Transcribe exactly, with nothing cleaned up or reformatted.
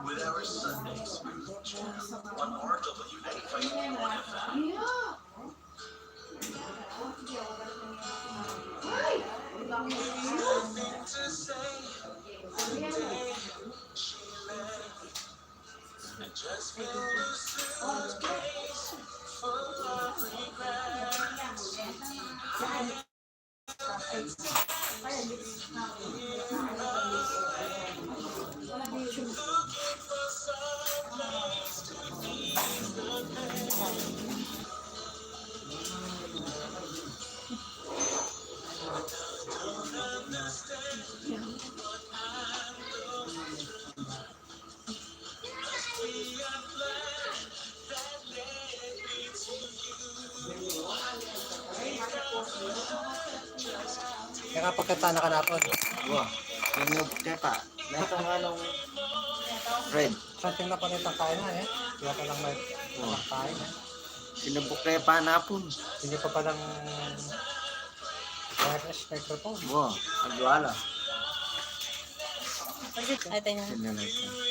With our Sunday Scripture on R W eight five one F M. Nothing to say, the day she left. I just felt a suitcase full of regrets. Kaya nga pagkanta na kanapon. Wa, yung tepa. Lahat ng anong red. Something na pala itang kain na eh. Kaya palang may Wa. Kain eh. Sinabok kaya panapon. Hindi pa palang wireless microphone. Wa, agwala. Ay, tayo na. Yan na lang siya.